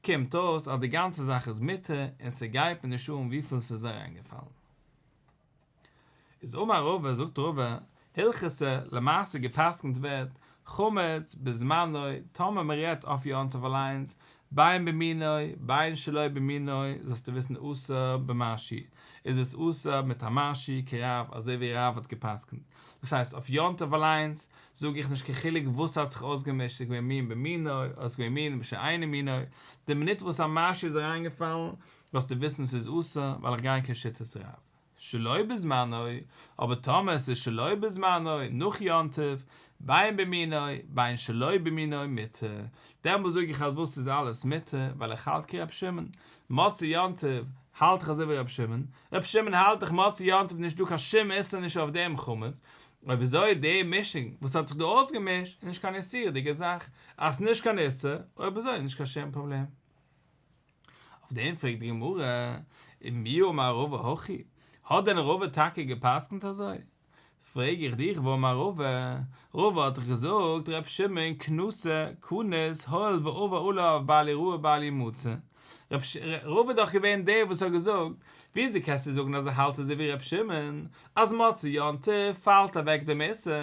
קומט אויס אז די גאנצע זאך איז מותר און ס'גייט מיר נישט אן וויפיל ס'איז אריינגעפאלן. איז אמר רבא, זאגט רבא, הלכתא, למעשה גע'פסק'נט ווערט, חמץ בזמנו, טאמער מ'רעדט אויף יום טוב אליינס, בין במינו, בין שלא במינו, זאלסטו וויסן אסור במשהו, איז עס אסור מיט א משהו כרב, אזוי ווי רב האט גע'פסק'נט. דאס הייסט אויף יום טוב אליינס זאג איך נישט קיין חילוק וואס ס'האט זיך אויסגעמישט, ס'איז געווען מין במינו אדער ס'איז געווען מין בשאינו מינו, די מינוט וואס א משהו איז אריינגעפאלן זאלסטו וויסן ס'איז אסור ווייל איך גיי כשיטת רב. שלא בזמנו, אבער טאמער עס איז שלא בזמנו, נאך יום טוב, בין במינו, בין שלא במינו מותר, דעמאלס זאג איך אז וואס איז אלעס מותר, ווייל איך האלט כר' שמעון, מוצאי יום טוב האלט איך אזוי ווי ר' שמעון, ר' שמעון האלט דאך מוצאי יום טוב נישט דא קיין שום איסור נישט אויף דעם חמץ, אויב אזוי די מישונג וואס האט זיך דא אויסגעמישט איז נישט קיין איסור'דיגע זאך, אז ס'נישט קיין איסור, אויב אזוי איז נישט קיין שום פראבלעם. אויף דעם פרעגט די גמרא, ומי אמר רבא הכי, האט דען רבא טאקע גע'פסק'נט אזוי? פרעג איך דיך והאמר רבא, רבא האט דאך געזאגט ר' שמעון קנסא קניס הואיל ועבר עליו בל יראה בל ימצא, רבא איז דאך געווען דער וואס האט געזאגט, וויאזוי קענסטו זאגן אז ער האלט אזוי ווי ר' שמעון אז מוצאי יום טוב פאלט אוועק דעם איסור,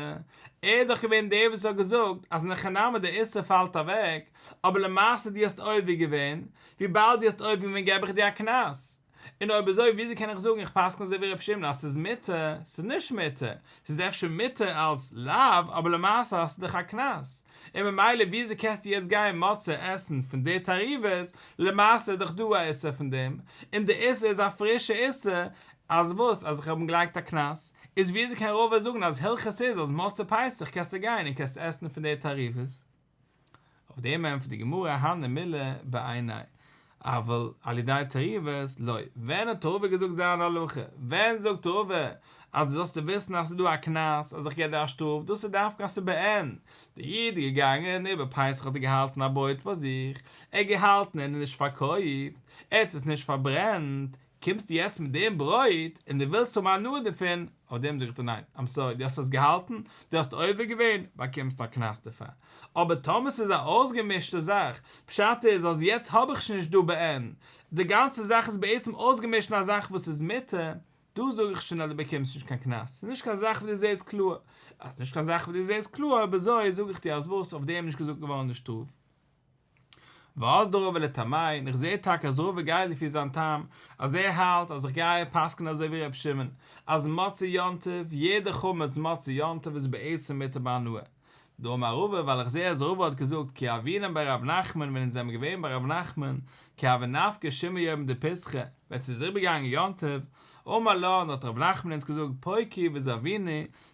ער איז דאך געווען דער וואס האט געזאגט אז אין הכי נמי דער איסור פאלט אוועק, אבער למעשה דו האסט עובר געווען, וויבאלד דו האסט עובר געווען געב איך דיר א קנס. און אויב אזוי וויאזוי קען איך זאגן איך פסק'ן אזוי ווי ר' שמעון אז ס'איז מותר, ס'איז נישט מותר, ס'איז אפשר מותר אלס לאו אבער למעשה האסטו דאך א קנס, און ממילא וויאזוי קענסטו יעצט גיין מוצאי עסן פון די תערובות, למעשה איז דאך דא א איסור פון דעם, און די איסור איז א פרישע איסור, אז וואס אז איך האב אים געלייגט א קנס, איז וויאזוי קען רבא זאגן אז הלכתא איז אז מוצאי פסח קענסטו גיין און קענסט עסן פון די תערובות? אויף דעם ענטפערט די גמרא הני מילי בעיניה, אבל על ידי תערובות לא, ווען האט רבא געזאגט זיין הלכה? ווען זאגט רבא אז דו זאלסטו וויסן אז ס'איז דא א קנס אז איך געב דיר א שטראף, דאס איז דווקא אז ס'איז בעין, דער איד איז געגאנגען איבער פסח האט ער געהאלטן א ברויט ביי זיך, ער האט געהאלטן און נישט פארקויפט, ער האט עס נישט פארברענט, קומסטו יעצט מיט דעם ברויט און דו ווילסט האבן הנאה דערפון, אויף דעם זאג איך דיר ניין, I'm sorry, דו האסט עס געהאלטן, דו האסט עובר געווען, באקומסט א קנס דערפאר. אבער טאמער ס'איז א אויסגעמישטע זאך, פשט איז אז יעצט האב איך שוין נישט דא בעין, די גאנצע זאך איז בעצם אויסגעמישט אין א זאך וואס איז מותר, דא זאג איך שוין אז דו באקומסט נישט קיין קנס, ס'איז נישט קיין זאך וואס דו זעסט קלאר, אז ס'נישט קיין זאך וואס דו זעסט קלאר אויב אזוי זאג איך דיר אז וואס, אויף דעם איז נישט געזאגט געווארן די שטראף. ואזדא רבא לטעמיה, און איך זעה טאקע אז רבא גייט לפי זיין טעם, אז ער האלט אז איך גיי פסק'נען אזוי ווי ר' שמעון, אז מוצאי יום טוב, יעדע חמץ מוצאי יום טוב איז בעצם מותר בהנאה. דאמר רבא, ווייל איך זעה אז רבא האט געזאגט כי הוינן בי רב נחמן ווען אונז זעמיר געווען ביי רב נחמן, כי הוה נפקי שימור יומא דפסחא, ווען ס'איז אריבערגעגאנגען יום טוב, אמר לן האט רב נחמן אונז געזאגט פוקו וזבינו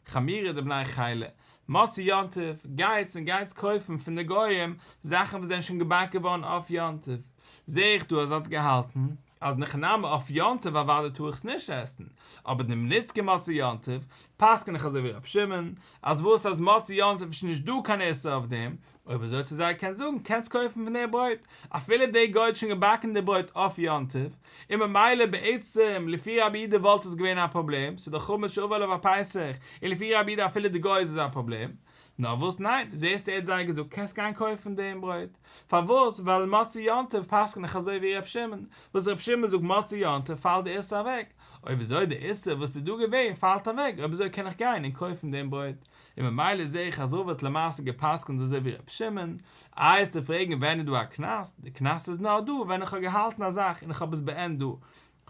חמירא דבני חילא, מוצאי יום טוב, גייטס און גייטס קויפן פון די גויים זאכן וואס זענען שוין געבאקן געווארן אויף יום טוב, זעה איך דא אז ער האט געהאלטן. אז אין הכי נמי אויף יום טוב אוודאי טאר איך עס נישט עסן, אבער דמ ניצט כמוצאי יום טוב, פסק'ן איך אזוי ווי ר' שמעון, אז וואס אז מוצאי יום טוב איז נישט דא קיין איסור אויף דעם, אויב אזוי צו זיי קענסט זאגן קענסט קויפן פון דער ברויט, אפילו דער גוי האט שוין געבאקן די ברויט אויף יום טוב, און ממילא בעצם לפי רבי יהודה וואלט עס געווען א פראבלעם, ס'איז דאך חמץ שעבר עליו הפסח, און לפי רבי יהודה אפילו די גוי איז עס א פראבלעם, נאר וואס ניין, זעסטו ער האט זיי געזאגט קענסט גיין קויפן דעם ברויט, פארוואס ווייל מוצאי יום טוב פסק'ן איך אזוי ווי ר' שמעון, וואס ר' שמעון זאגט מוצאי יום טוב פאלט די איסור אוועק, אויב אזוי די איסור וואס איז דא געווען פאלט אוועק, אויב אזוי קען איך גיין און קויפן דעם ברויט, און ממילא זעה איך אז רבא האט למעשה גע'פסק'נט אזוי ווי ר' שמעון, איי וועסטו פרעגן ווען איז דא א קנס, די קנס איז נאר דא ווען איך האב געהאלטן א זאך און איך האב עס בענד דא,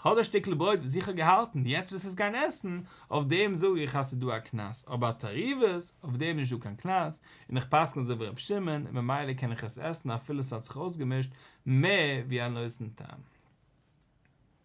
כ'האב די שטיקל ברויט וואס איך האב געהאלטן, יעצט וועסט עס גיין עסן, אויף דעם זאג איך אז ס'איז דא א קנס, אבער א תערובת, אויף דעם איז נישט דא קיין קנס, און איך פסק'ן אזוי ווי ר' שמעון, און ממילא קען איך עס עסן אפילו ס'האט זיך אויסגעמישט מער ווי א נותן טעם.